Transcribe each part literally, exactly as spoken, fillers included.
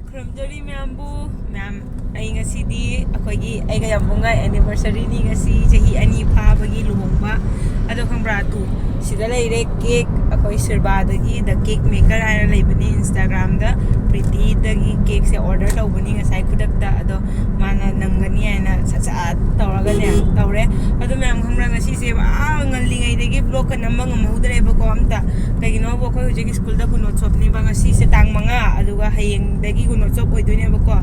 ꯈꯨꯔꯨꯝꯖꯔꯤ ꯃꯌꯥꯝꯕꯨ꯫ ꯃꯌꯥꯝ, ꯑꯩ ꯉꯁꯤꯗꯤ ꯑꯩꯈꯣꯏꯒꯤ, ꯑꯩꯒ ꯌꯥꯝꯕꯨꯡꯒ anniversary ꯅꯤ ꯉꯁꯤ, ꯆꯍꯤ ꯑꯅꯤ ꯐꯥꯕꯒꯤ ꯂꯨꯍꯣꯡꯕ꯫ ꯑꯗꯣ ꯈꯪꯕ꯭ꯔꯥ, ꯇꯨ, ꯁꯤꯗ ꯂꯩꯔꯦ cake, ꯑꯩꯈꯣꯏ ꯁꯤꯔꯕꯥꯗꯒꯤ The Cake Maker ꯍꯥꯏꯅ ꯂꯩꯕꯅꯤ, Instagram ꯗ ꯄ꯭ꯔꯤꯇꯤꯗꯒꯤ cake ꯁꯦ order ꯇꯧꯕꯅꯤ ꯉꯁꯥꯏ ꯈꯨꯗꯛꯇ꯫ ꯑꯗꯣ ꯃꯥꯅ ꯅꯪꯒꯅꯤ ꯍꯥꯏꯅ ꯁꯠ ꯁꯠ ꯇꯧꯔꯒꯅꯦ ꯇꯧꯔꯦ꯫ ꯑꯗꯣ ꯃꯌꯥꯝ ꯈꯪꯕ꯭ꯔꯥ, ꯉꯁꯤꯁꯦ ꯑꯥ ꯉꯜꯂꯤꯉꯩꯗꯒꯤ vlog ꯀ ꯅꯝꯕ ꯉꯝꯍꯧꯗ꯭ꯔꯦꯕꯀꯣ ꯑꯝꯇ꯫ ꯀꯩꯒꯤꯅꯣꯕꯨ ꯑꯩꯈꯣꯏ ꯍꯧꯖꯤꯛ ꯁ꯭ꯀꯨꯜꯗ ꯒꯨꯅꯣꯠꯁꯣꯞꯅꯦꯕ, ꯉꯁꯤꯁꯦ ꯇꯥꯡ ꯃꯉꯥ, ꯑꯗꯨꯒ ꯍꯌꯦꯡꯗꯒꯤ ꯒꯨꯅꯣꯠꯁꯣꯞ ꯑꯣꯏꯗꯣꯏꯅꯦꯕꯀꯣ꯫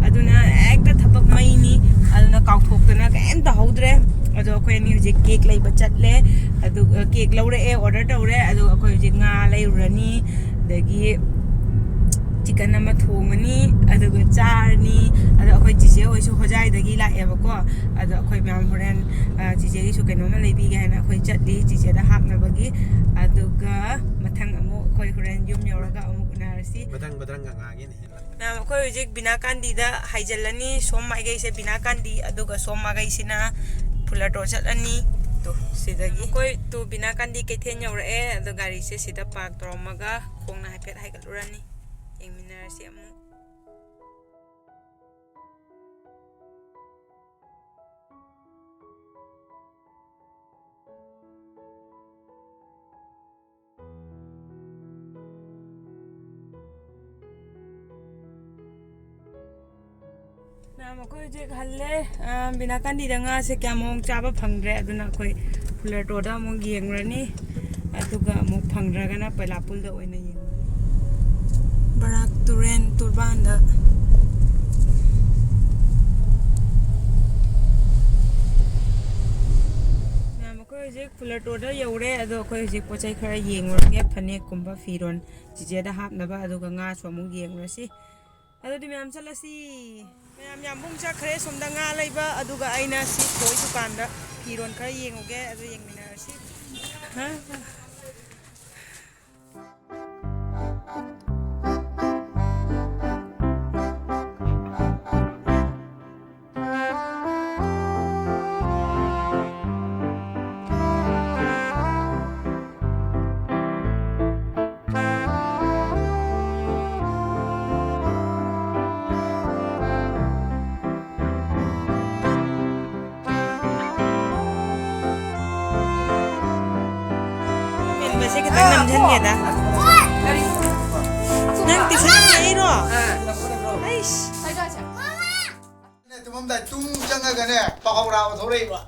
ꯑꯗꯨꯅ ꯍꯦꯛꯇ ꯊꯕꯛ ꯃꯩꯅꯤ, ꯑꯗꯨꯅ ꯀꯥꯎꯊꯣꯛꯇꯅ ꯀꯩꯝ ꯇꯧꯍꯧꯗ꯭ꯔꯦ꯫ ꯑꯗꯣ ꯑꯩꯈꯣꯏ ꯑꯅꯤ ꯍꯧꯖꯤꯛ cake ꯂꯩꯕ ꯆꯠꯂꯦ, ꯑꯗꯨꯒ cake ꯂꯧꯔꯛꯑꯦ, order ꯇꯧꯔꯦ꯫ ꯑꯗꯨꯒ ꯑꯩꯈꯣꯏ ꯍꯧꯖꯤꯛ ꯉꯥ ꯂꯩꯔꯨꯔꯅꯤ, ꯑꯗꯒꯤ chicken ꯑꯃ ꯊꯣꯡꯉꯅꯤ, ꯑꯗꯨꯒ ꯆꯥꯔꯅꯤ꯫ ꯑꯗꯣ ꯑꯩꯈꯣꯏ ꯆꯤꯆꯦ ꯍꯣꯏꯁꯨ ꯍꯣꯖꯥꯏꯗꯒꯤ ꯂꯥꯛꯑꯦꯕꯀꯣ꯫ ꯑꯗꯣ ꯑꯩꯈꯣꯏ ꯃꯌꯥꯝ ꯍꯣꯔꯦꯟ, ꯑ, ꯆꯤꯆꯦꯒꯤꯁꯨ ꯀꯩꯅꯣꯝꯃ ꯂꯩꯕꯤꯒꯦ ꯍꯥꯏꯅ ꯑꯩꯈꯣꯏ ꯆꯠꯂꯤ ꯆꯤꯆꯦꯗ ꯍꯥꯞꯅꯕꯒꯤ꯫ ꯑꯗꯨꯒ ꯃꯊꯪ ꯑꯃꯨꯛ ꯑꯩꯈꯣꯏ ꯍꯣꯔꯦꯟ ꯌꯨꯝ ꯌꯧꯔꯒ ꯑꯃꯨꯛ ꯎꯅꯔꯁꯤ꯫ ꯃꯊꯪ ꯃꯊꯪꯒ ꯉꯥꯡꯉꯤꯅꯦ꯫ ꯃꯌꯥꯝ, ꯑꯩꯈꯣꯏ ꯍꯧꯖꯤꯛ ꯕꯤꯅꯥ ꯀꯥꯟꯗꯤꯗ ꯍꯥꯏꯖꯤꯜꯂꯅꯤ꯫ ꯁꯣꯝ ꯃꯥꯏꯀꯩꯁꯦ ꯕꯤꯅꯥ ꯀꯥꯟꯗꯤ, ꯑꯗꯨꯒ ꯁꯣꯝ ꯃꯥꯏꯀꯩꯁꯤꯅ ꯐꯨꯂꯇꯣꯔ ꯆꯠꯂꯅꯤ꯫ ꯇꯨ, ꯁꯤꯗꯒꯤ ꯑꯩꯈꯣꯏ ꯇꯨ ꯕꯤꯅꯥ ꯀꯥꯟꯗꯤ ꯀꯩꯊꯦꯜ ꯌꯧꯔꯛꯑꯦ꯫ ꯑꯗꯣ ꯒꯥꯔꯤꯁꯦ ꯁꯤꯗ park ꯇꯧꯔꯝꯃꯒ ꯈꯣꯡꯅ ꯍꯥꯏꯐꯦꯠ ꯍꯥꯏꯒꯠꯂꯨꯔꯅꯤ꯫ ꯌꯦꯡꯃꯤꯟꯅꯔꯁꯤ ꯑꯃꯨꯛ꯫ ꯃꯌꯥꯝ, ꯑꯩꯈꯣꯏ ꯍꯧꯖꯤꯛ ꯍꯜꯂꯦ꯫ ꯑ, ꯕꯤꯅꯥ ꯀꯥꯟꯗꯤꯗ ꯉꯥꯁꯦ ꯀꯌꯥ ꯃꯑꯣꯡ ꯆꯥꯕ ꯐꯪꯗ꯭ꯔꯦ, ꯑꯗꯨꯅ ꯑꯩꯈꯣꯏ ꯐꯨꯂꯇꯣꯔꯗ ꯑꯃꯨꯛ ꯌꯦꯡꯉꯨꯔꯅꯤ, ꯑꯗꯨꯒ ꯑꯃꯨꯛ ꯐꯪꯗ꯭ꯔꯒꯅ ꯄꯩꯂꯥꯄꯨꯜꯗ ꯑꯣꯏꯅ ꯌꯦꯡꯉꯨꯔꯅꯤ꯫ ꯕꯔꯥꯛ ꯇꯨꯔꯦꯟ ꯇꯨꯔꯕꯥꯟꯗ꯫ ꯃꯌꯥꯝ, ꯑꯩꯈꯣꯏ ꯍꯧꯖꯤꯛ ꯐꯨꯂꯇꯣꯔꯗ ꯌꯧꯔꯦ, ꯑꯗꯣ ꯑꯩꯈꯣꯏ ꯍꯧꯖꯤꯛ ꯄꯣꯠ ꯆꯩ ꯈꯔ ꯌꯦꯡꯉꯨꯔꯒꯦ, ꯐꯅꯦꯛꯀꯨꯝꯕ, ꯐꯤꯔꯣꯟ ꯆꯤꯆꯦꯗ ꯍꯥꯞꯅꯕ, ꯑꯗꯨꯒ ꯉꯥꯁꯨ ꯑꯃꯨꯛ ꯌꯦꯡꯉꯨꯔꯁꯤ꯫ ꯑꯗꯨꯗꯤ ꯃꯌꯥꯝ ꯆꯠꯂꯁꯤ꯫ ꯃꯌꯥꯝ, ꯌꯥꯝꯕꯨꯡ ꯆꯠꯈ꯭ꯔꯦ ꯁꯣꯝꯗ ꯉꯥ ꯂꯩꯕ, ꯑꯗꯨꯒ ꯑꯩꯅ ꯁꯤ ꯊꯣꯏ ꯗꯨꯀꯥꯟꯗ ꯐꯤꯔꯣꯟ ꯈꯔ ꯌꯦꯡꯉꯨꯒꯦ, ꯑꯗꯨ ꯌꯦꯡꯃꯤꯟꯅꯔꯁꯤ꯫ ꯁꯤ ꯈꯤꯇꯪ ꯅꯝꯁꯤꯟꯒꯦꯗ꯫ ꯅꯪ tuition ꯍꯜꯂꯛꯏꯔꯣ? ꯑꯩꯁ꯫ ꯇꯨꯝꯃꯝꯗꯥꯏ ꯇꯨꯝ ꯆꯪꯉꯒꯅꯦ, ꯄꯀꯧꯔꯥ ꯑꯃ ꯊꯣꯛꯂꯛꯏꯕ꯫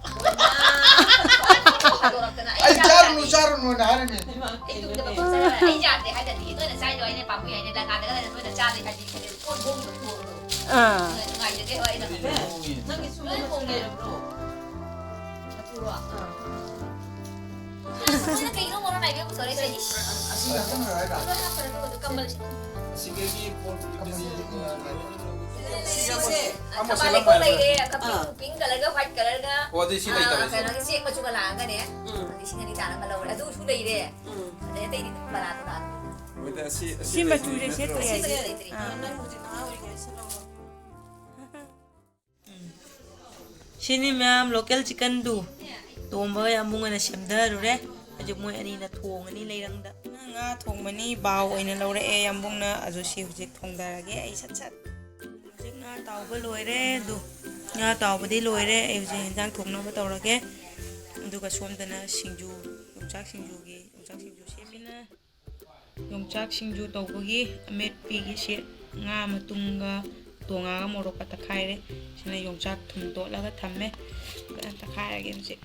ꯑꯩ ꯆꯥꯔꯨꯅꯨ, ꯆꯥꯔꯨꯅꯨꯅ ꯍꯥꯏꯔꯝꯃꯤ꯫ ꯑꯩ ꯇꯨꯝꯗꯕ ꯈꯣꯠꯆꯔꯒ ꯑꯩ ꯌꯥꯗꯦ ꯍꯥꯏꯗ꯭ꯔꯗꯤ ꯅꯣꯏꯅ ꯆꯥꯏꯗꯣ ꯑꯩꯅ ꯄꯥꯝꯃꯨꯏ ꯍꯥꯏꯅ ꯂꯪꯒꯥꯗꯒ ꯅꯣꯏꯅ ꯆꯥꯗꯣꯏ ꯍꯥꯏꯗꯤ ꯀꯣꯟ ꯐꯣꯡꯗꯣ ꯐꯣꯡꯗꯣ꯫ ꯑꯥ꯫ ꯅꯨꯡꯉꯥꯏꯖꯗꯦ ꯍꯣꯏ ꯑꯩꯅ꯫ ꯅꯪꯒꯤ ꯁꯨꯝ ꯂꯣꯏ ꯐꯣꯡꯉꯦ꯫ ꯃꯆꯨꯔꯣ? ꯑꯥ꯫ ꯃꯣꯏꯅ ꯀꯩꯅꯣ ꯃꯔꯣꯟ ꯍꯥꯏꯕ ꯄꯨꯊꯣꯔꯛꯏꯁꯦ꯫ ꯏꯁ꯫ ꯑꯁꯤ ꯉꯥꯛꯇꯪ ꯍꯥꯏꯔꯒ꯫ ꯂꯣꯏ ꯍꯥꯞꯈ꯭ꯔꯦ ꯑꯗꯨꯒ ꯀꯝꯕꯜ꯫ ꯑꯁꯤꯗꯒꯤ ꯀꯣꯟ ꯁꯤꯁꯦ, ꯑꯃ ꯊꯝꯕꯥꯜ ꯁꯦꯠꯂꯝꯃꯣ꯫ ꯂꯩꯀꯣꯜ ꯂꯩꯔꯦ, ꯑꯥ꯫ ꯄꯤꯡ ꯀꯂꯔꯒ ꯋꯥꯏꯠ ꯀꯂꯔꯒ, ꯑꯣ, ꯑꯗꯨꯗꯤ ꯁꯤ ꯂꯩꯇꯕ, ꯑꯥ, ꯁꯤ꯫ ꯀꯩꯅꯣꯒꯤ ꯆꯦꯛ ꯃꯆꯨꯒ ꯂꯥꯛꯑꯒꯅꯦ, ꯎꯝ꯫ ꯂꯤꯁꯤꯡ ꯑꯅꯤ ꯇꯥꯅ ꯑꯃ ꯂꯧꯔꯦ꯫ ꯑꯗꯨꯁꯨ ꯂꯩꯔꯦ꯫ ꯎꯝ꯫ ꯑꯗꯩ ꯑꯇꯩꯗꯤ ꯑꯗꯨꯝ ꯕꯔꯥ ꯇꯥꯔꯦ꯫ ꯍꯣꯏꯗ, ꯑꯁꯤ, ꯑꯁꯤ ꯁꯤ ꯃꯆꯨꯁꯦ ꯂꯩꯇ꯭ꯔꯤ ꯁꯦꯠꯇ꯭ꯔꯤ ꯅꯠꯇ꯭ꯔꯣ? ꯍꯥꯏꯁꯦ꯫ ꯁꯤ ꯂꯩꯇ꯭ꯔꯤ꯫ ꯑꯥ꯫ ꯅꯪ ꯍꯧꯖꯤꯛ ꯅꯍꯥ ꯑꯣꯏꯔꯤꯉꯩꯗ ꯁꯦꯠꯍꯧꯔꯣ꯫ ꯎꯝ꯫ ꯁꯤꯅꯤ ꯃꯌꯥꯝ local chickenꯗꯨ꯫ ꯇꯣꯝꯕ ꯌꯥꯝꯕꯨꯡ ꯑꯣꯏꯅ ꯁꯦꯝꯊꯔꯨꯔꯦ꯫ ꯍꯧꯖꯤꯛ ꯃꯣꯏ ꯑꯅꯤꯅ ꯊꯣꯡꯉꯅꯤ ꯂꯩꯔꯪꯗ꯫ ꯉꯥ ꯊꯣꯡꯕꯅꯤ, ꯕꯥꯎ ꯑꯣꯏꯅ ꯂꯧꯔꯛꯑꯦ ꯌꯥꯝꯕꯨꯡꯅ꯫ ꯑꯗꯨ ꯁꯤ ꯍꯧꯖꯤꯛ ꯊꯣꯡꯊꯔꯒꯦ ꯑꯩ ꯁꯠ ꯁꯠ꯫ ꯍꯧꯖꯤꯛ ꯉꯥ ꯇꯥꯎꯕ ꯂꯣꯏꯔꯦ꯫ ꯑꯗꯨ ꯉꯥ ꯇꯥꯎꯕꯗꯤ ꯂꯣꯏꯔꯦ꯫ ꯑꯩ ꯍꯧꯖꯤꯛ ꯍꯦꯟꯖꯥꯡ ꯊꯣꯡꯅꯕ ꯇꯧꯔꯒꯦ꯫ ꯑꯗꯨꯒ ꯁꯣꯝꯗꯅ ꯁꯤꯡꯖꯨ, ꯌꯣꯡꯆꯥꯛ ꯁꯤꯡꯖꯨꯒꯤ, ꯌꯣꯡꯆꯥꯛ ꯁꯤꯡꯖꯨ ꯁꯦꯝꯃꯤꯅ꯫ ꯌꯣꯡꯆꯥꯛ ꯁꯤꯡꯖꯨ ꯇꯧꯕꯒꯤ ꯑꯃꯦꯠꯄꯤꯒꯤꯁꯦ ꯉꯥ ꯃꯇꯨꯝꯒ ꯇꯣꯉꯥꯒ ꯃꯣꯔꯣꯛꯀ ꯇꯛꯈꯥꯏꯔꯦ꯫ ꯁꯤꯅ ꯌꯣꯡꯆꯥꯛ ꯊꯨꯝ ꯇꯣꯠꯂꯒ ꯊꯝꯃꯦ꯫ ꯐꯖꯅ ꯇꯛꯈꯥꯏꯔꯒꯦ ꯍꯧꯖꯤꯛ꯫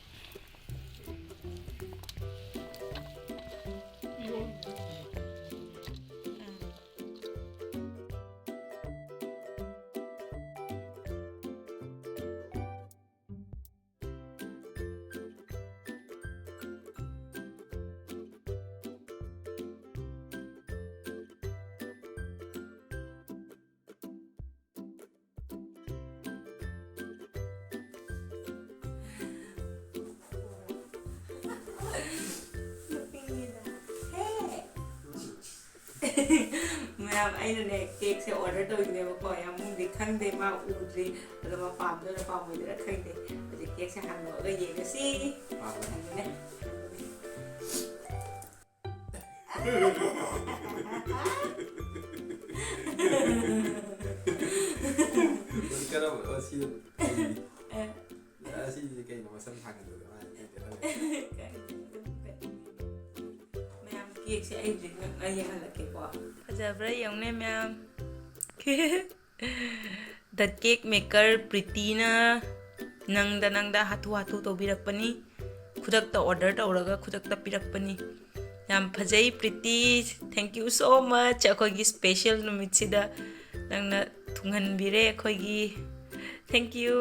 ꯃꯌꯥꯝ, ꯑꯩꯅꯅꯦ, cakeꯁꯦ order ꯇꯧꯔꯤꯅꯦꯕꯀꯣ꯫ ꯌꯥꯝꯕꯨꯡꯗꯤ ꯈꯪꯗꯦ, ꯃꯥ ꯎꯗ꯭ꯔꯤ꯫ ꯑꯗꯣ ꯃꯥ ꯄꯥꯝꯗꯣꯏꯔꯥ ꯄꯥꯝꯃꯣꯏꯗꯣꯏꯔꯥ ꯈꯪꯗꯦ꯫ ꯍꯧꯖꯤꯛ cakeꯁꯦ ꯍꯥꯡꯗꯣꯛꯑꯒ ꯌꯦꯡꯉꯁꯤ꯫ ꯄꯥꯝꯃꯦ꯫ ꯍꯥꯡꯗꯣꯛꯑꯦ꯫ ꯀꯔꯝꯕ? ꯑꯣ, ꯁꯤ꯫ ꯑ꯫ ꯑ, ꯁꯤꯁꯦ ꯀꯩꯅꯣ? ꯃꯁꯝ ꯊꯥꯡꯒꯠꯂꯒ ꯃꯥꯅ ꯀꯩꯅꯣ ꯇꯧꯔꯦ꯫ ꯀꯔꯤ? ꯀꯔꯤ? Cake ꯁꯦ ꯑꯩ ꯍꯧꯖꯤꯛ ꯉꯛꯅ ꯌꯦꯡꯍꯜꯂꯛꯀꯦꯀꯣ꯫ ꯐꯖꯕ꯭ꯔꯥ ꯌꯦꯡꯉꯨꯅꯦ ꯃꯌꯥꯝ꯫ The cake maker ꯄ꯭ꯔꯤꯇꯤꯅ ꯅꯪꯗ ꯅꯪꯗ ꯍꯥꯊꯨ ꯍꯥꯊꯨ ꯇꯧꯕꯤꯔꯛꯄꯅꯤ꯫ ꯈꯨꯗꯛꯇ order ꯇꯧꯔꯒ ꯈꯨꯗꯛꯇ ꯄꯤꯔꯛꯄꯅꯤ꯫ ꯌꯥꯝ ꯐꯖꯩ Preeti, thank you so much꯫ ꯑꯩꯈꯣꯏꯒꯤ special ꯅꯨꯃꯤꯠꯁꯤꯗ ꯅꯪꯅ ꯊꯨꯡꯍꯟꯕꯤꯔꯦ ꯑꯩꯈꯣꯏꯒꯤ꯫ Thank you꯫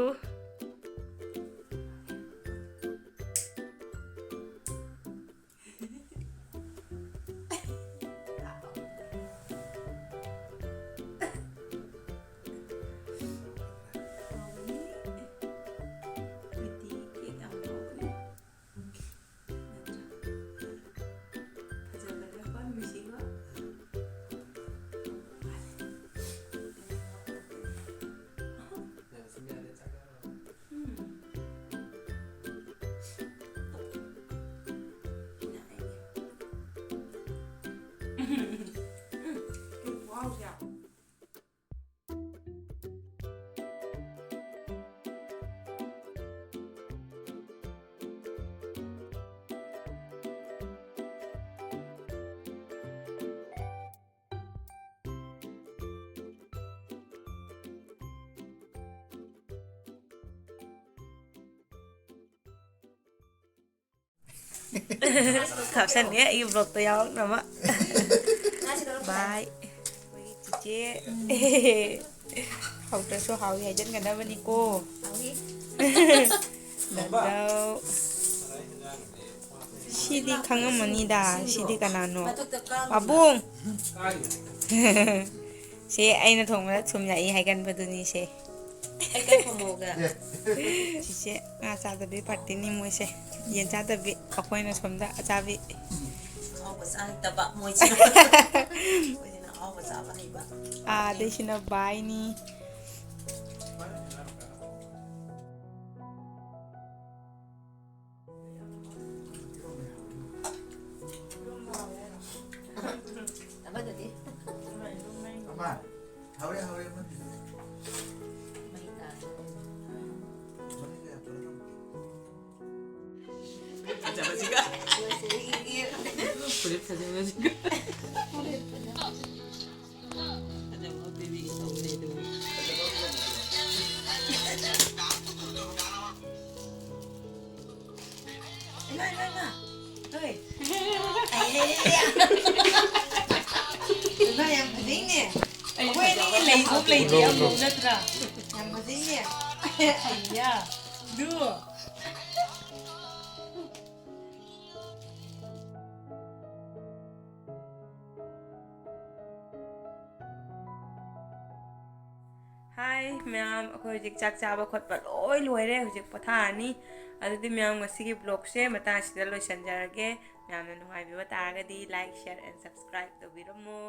ꯀꯥꯞꯁꯟꯒꯦ ꯑꯩꯒꯤ vlogꯇ ꯌꯥꯎꯔꯛꯅꯕ꯫ Bye꯫ ꯑꯩꯈꯣꯏꯒꯤ ꯆꯤꯆꯦ꯫ ꯍꯥꯎꯇ꯭ꯔꯁꯨ ꯍꯥꯎꯏ ꯍꯥꯏꯖꯟꯒꯗꯕꯅꯤꯀꯣ꯫ ꯗꯥꯗꯥꯎ꯫ ꯁꯤꯗꯤ ꯈꯪꯉꯝꯃꯅꯤꯗ꯫ ꯁꯤꯗꯤ ꯀꯅꯥꯅꯣ? ꯄꯥꯕꯨꯡ꯫ ꯁꯤ ꯑꯩꯅ ꯊꯣꯡꯕꯗ ꯊꯨꯝ ꯌꯥꯛꯏ ꯍꯥꯏꯒꯟꯕꯗꯨꯅꯤ ꯁꯦ꯫ ꯁꯤꯁꯦ ꯉꯥ ꯆꯥꯗꯕꯤ partyꯅꯤ ꯃꯣꯏꯁꯦ꯫ ꯌꯦꯟ ꯆꯥꯗꯕꯤ꯫ ꯑꯩꯈꯣꯏꯅ ꯁꯣꯝꯗ ꯑꯆꯥꯕꯤ꯫ ꯑꯍꯥꯎꯕ ꯆꯥ ꯍꯩꯇꯕ ꯃꯣꯏꯁꯤꯅ꯫ ꯑꯩꯈꯣꯏꯁꯤꯅ ꯑꯍꯥꯎꯕ ꯆꯥꯕ ꯍꯩꯕ꯫ ꯑꯥ, ꯑꯗꯩꯁꯤꯅ ꯕꯥꯏꯅꯤ꯫ ꯑꯃꯗꯨꯗꯤ? ꯑꯃ, ꯍꯧꯔꯦ, ꯍꯧꯔꯦ, ꯑꯃꯗꯨꯗꯤ꯫ ꯃꯩ ꯇꯥꯔꯦ꯫ ꯃꯅꯤꯡꯗ ꯌꯥꯝ ꯇꯧꯔꯦ꯫ ꯐꯖꯕꯁꯤꯒ꯫ ꯐꯨꯔꯤꯠ ꯐꯖꯕꯁꯤꯒ꯫ ꯐꯖꯕ ꯄꯤꯕꯤꯒꯦ ꯇꯧꯕꯅꯦ ꯑꯗꯨꯕꯨ꯫ ꯏꯃꯥ, ꯏꯃꯥ, ꯏꯃꯥ꯫ ꯍꯣꯏ꯫ ꯏꯃꯥ, ꯌꯥꯝ ꯐꯖꯩꯅꯦ꯫ ꯑꯩꯈꯣꯏ ꯑꯅꯤꯒꯤ ꯂꯩꯕꯣꯛ ꯂꯩꯇꯦ ꯑꯃꯐꯥꯎ ꯅꯠꯇ꯭ꯔꯥ? ꯌꯥꯝ ꯐꯖꯩꯅꯦ꯫ ꯑꯩꯌꯥ꯫ ꯑꯗꯨ꯫ ꯍꯥꯏ ꯃꯌꯥꯝ, ꯑꯩꯈꯣꯏ ꯍꯧꯖꯤꯛ ꯆꯥꯛ ꯆꯥꯕ ꯈꯣꯠꯄ ꯂꯣꯏ ꯂꯣꯏꯔꯦ, ꯍꯧꯖꯤꯛ ꯄꯣꯊꯥꯔꯅꯤ꯫ ꯑꯗꯨꯗꯤ ꯃꯌꯥꯝ, ꯉꯁꯤꯒꯤ vlogꯁꯦ ꯃꯇꯥꯡ ꯑꯁꯤꯗ ꯂꯣꯏꯁꯤꯟꯖꯔꯒꯦ꯫ ꯃꯌꯥꯝꯅ ꯅꯨꯡꯉꯥꯏꯕꯤꯕ ꯇꯥꯔꯒꯗꯤ like, share and subscribe ꯇꯧꯕꯤꯔꯝꯃꯣ꯫